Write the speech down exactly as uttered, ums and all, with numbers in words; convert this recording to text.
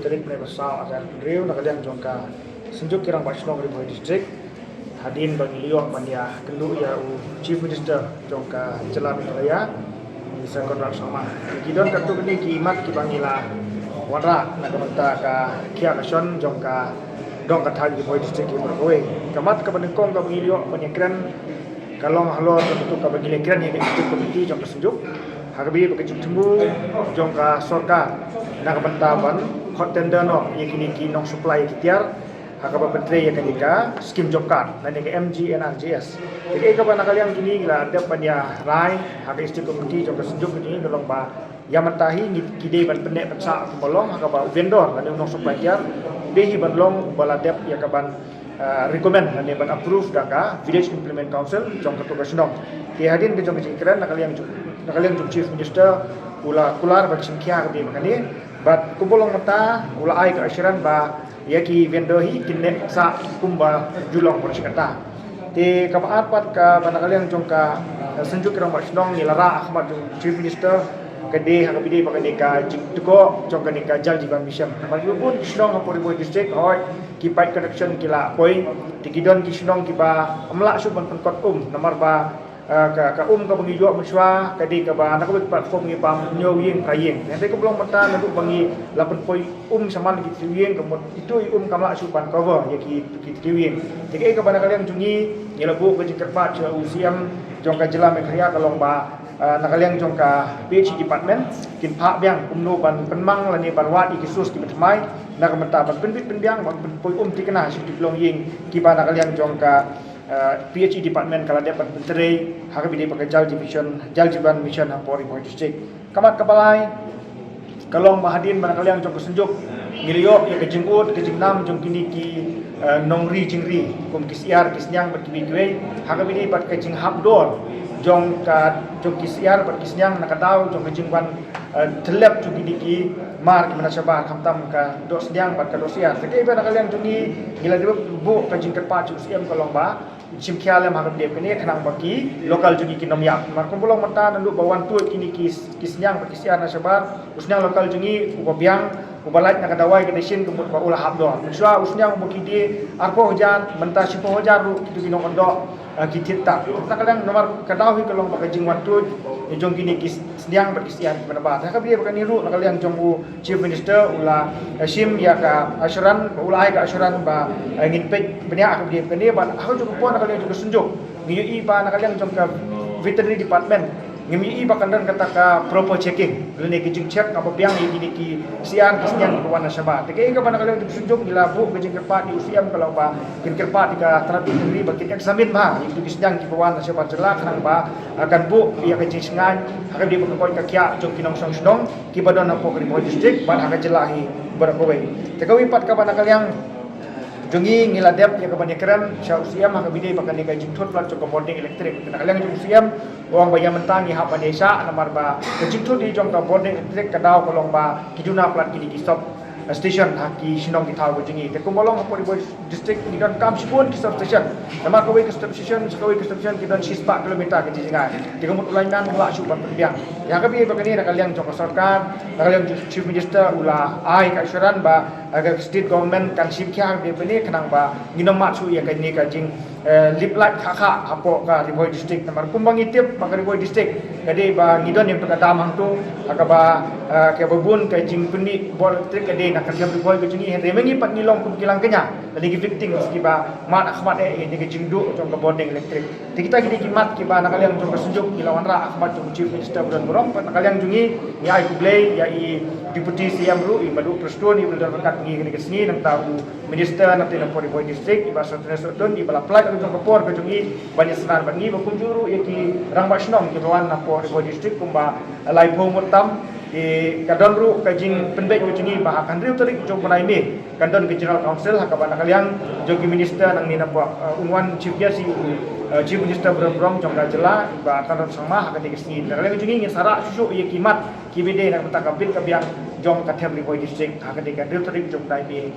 tarik Naiwieng ar hajar arphew hynriew na ka liang jong ka Synjuk ki Rangbah Shnong Ri Bhoi District, hadien ba ngi la ïoh ban ïakynduh ïa u Chief Minister jong ka jylla Meghalaya, Mister Conrad Sangma. Ki don katto katne ki mat kiba ngi la wanrah na ka bynta ka khia ka shon jong ka dong ka thaiñ Ri Bhoi District hi baroh kawei. Ka mat kaba nyngkong kaba ngi la ïoh ban ïakren ka long halor kaba ngi la kren ïa ka executive committee jong ka Synjuk, ha kaba ïadei bad ka jingthmu jong ka sorkar na ka bynta ban khot tender noh ïa kine ki nong supply ki tiar ha kaba pyntrei ïa kane ka scheme job card lane ka M G N R G S. Te kaei kaba na ka liang jong ngi ngi la dep ban ïarai ha ka executive committee jong ka Synjuk jong ngi ka long ba ïa mynta hi ngi, ki dei ban pynneh pynsah kumba long ha kaba u vendor lane u nong supply tiar u dei hi ban long uba la dep ïa ka ban, ah, recommend lane ban approve da ka Village Implement Council jong kato ka shnong. Te hadien ka jong ka jingkren na ka liang jong, na ka liang jong Chief Minister u la kular ban shim khia ka dei ba kane bad kumba long mynta u la ai ka assurance ba ïa ki vendor hi kin neh sah kumba ju long baroh shi katta. Te kaba ar pat kaba na ka liang jong ka, eh, Synjuk ki Rangbah Shnong ngi la rah ha khmat jong Chief Minister ka dei ha kaba ïadei bad kane ka jingtyrkhong jong kane ka Jal Jeevan Mission. Namar kiba bun ki shnong hapoh Ri Bhoi District hooid ki pipe connection ki la poi, te ki don ki shnong kiba ym lah shuh ban pynkot um namar ba, eh, ka, ka um kaba ngi ïoh mynshuwa ka dei kaba na kawei ka platform ngi pam hynñiew ïing phra ïing. Hynrei kaba long mynta naduh ba ngi la pynpoi um shaman ki tiew ïing ka mut itu i um kam lah shuh ban cover ïa ki, ki tiew ïing. Te kaei kaba na ka liang jong ngi ngi la buh ka jingkyrpad sha u C M jong ka jylla Meghalaya ka long ba, ah, na ka liang jong ka P H E department kin phah biang kumno ban pynmang lane ban wad ïa ki source kiba thymmai na ka bynta ban pynbit pynbiang ban pynpoi um thikna sha ki long ïing kiba na ka liang jong ka, ah, P H E department ka la dep ban pyntrei ha kaba ïadei bad ka Jal Jeevan Mission, Jal Jeevan Mission hapoh Ri Bhoi District. Ka mat kaba lai ka long ba hadien ba na ka liang jong ka Synjuk ngi la ïoh ïa ka jingud ka jingnam jong kine ki, eh, nongri jingri kum ki syiar ki sniang bad kiwei kiwei ha kaba ïadei bad ka jinghap dor jong ka, jong ki syiar bad ki sniang na ka daw jong ka jingwan, eh, tyllep jong kine ki mar kiba na shabar khamtam ka doh sniang bad ka doh syiar. Te kaei ba na ka liang jong ngi ngi la dep buh ka jingkyrpad sha u C M ka long ba shim khia lem ha kaba ïadei bad kane khnang ba ki local jong ngi kin ym ïap. Namar kumba long mynta naduh ba wan tuid kine ki, ki sniang bad ki syiar na shabar u sniang local jong ngi uba biang uba lait na ka dawai ka dashin ka mut ba u la hap dor. Mynshuwa u sniang uba ki die arphew hajar mynta shiphew hajar ruh kito ki nongkyndoh, eh, ki thied tad. Na ka liang namar ka daw hi ka long ba ka jingwan tuid jong kine ki sniang bad ki syiar kiba nabar. Ha kaba ïadei bad kane ruh na ka liang jong u Chief Minister u la, eh, shim ïa ka assurance, u la ai ka assurance ba, eh, ngin peit bniah ha kaba ïadei bad kane bad ha ka juh ka por na ka liang jong ka Synjuk ngi ïohi ba na ka liang jong ka veterinary department ngim ïohi ba kan don kata ka proper checking lane ka jingcheck kaba biang ïa kine ki syiar ki sniang kiba wan na shabar. Te kaei kaba na ka liang jong ka Synjuk ngi la buh ka jingkyrpad ïa u C M ka long ba kin kyrpad ïa ka tnat veterinary ba kin examine bha ïa kito ki sniang kiba wan na shabar jylla khnang ba, ah, kan buh ïa ka jingshngaiñ ha kaba ïadei bad ka koit ka khiah jong ki nongshong shnong kiba don hapoh ka Ri Bhoi District bad ha ka jylla hi baroh kawei. Te kawei pat kaba na ka liang jong ngi ngi la dep ïa ka ban ïakren sha u C M ha kaba ïadei bad kane ka jingthut palat jong ka bording electric. Na ka liang jong u C M u ong ba ïa mynta ngi hap ban ïaishah namar ba ka jingthut hi jong ka bording electric ka daw ka long ba ki duna palat kine ki sub station ha ki shnong ki thaw ka jong ngi. Te kumba long hapoh Ri Bhoi District ngi donkam shibun ki substation. Namar kawei ka substation sha kawei ka substation ki don shispah kilometer ka jingjngai. Te ka mut u lineman um lah shuh ban pynbiang. Ïa kaba ïadei bad kane na ka liang jong ka sorkar, na ka liang jong Chief Minister u la ai ka assurance ba, eh, ka state government kan shim khia ha kaba ïadei bad kane khnang ba ngin ym mad shuh ïa kane ka jing, eh, lip light kha kha hapoh ka Ri Bhoi District. Namar kumba ngi tip ba ka Ri Bhoi District ka dei ba ngi don ïa ka dam hangto ha kaba, eh, kaba bun ka jingpynmih bor electric ka dei na ka Them Ri Bhoi ka jong ngi, hynrei ma ngi pat ngi long kum ki langkñia lane ki victims kiba mad ha khmat eh ïa ka jingduh jong ka bording electric. Te kita ki dei ki mat kiba na ka liang jong ka Synjuk ngi la wanrah ha khmat jong u Chief Minister ba don burom. Bad na ka liang jong ngi ngi ai khublei ïa i Deputy C M ruh i Maduh Prestone iba la don ryngkat ngi kane ka sngi, nangta u Minister na tei na Ri Bhoi District i Bah Sohtun Sohtun iba la pynlait jong ka por ka jong i ban ïasynran bad ngi, bad kumjuh ruh ïa ki rangbah shnong kiba wan na Ri Bhoi District kumba laiphew ngut tam. Te ka don ruh ka jingpynbeit ka jong ngi ba ha ka hynriew tarik jong u bnai May kan don ka General Council ha kaba na ka liang jong ki minister nangne na pdeng, eh, un wan chief guest ïa u, eh, Chief Minister burom burom jong ka jylla i Bah Conrad Sangma ha kane ka sngi. Na ka liang jong ngi ngin sa rah shuh shuh ïa ki mat kiba dei na ka bynta ka bit ka biang jong ka Them Ri Bhoi District ha kane ka hynriew tarik jong u bnai May.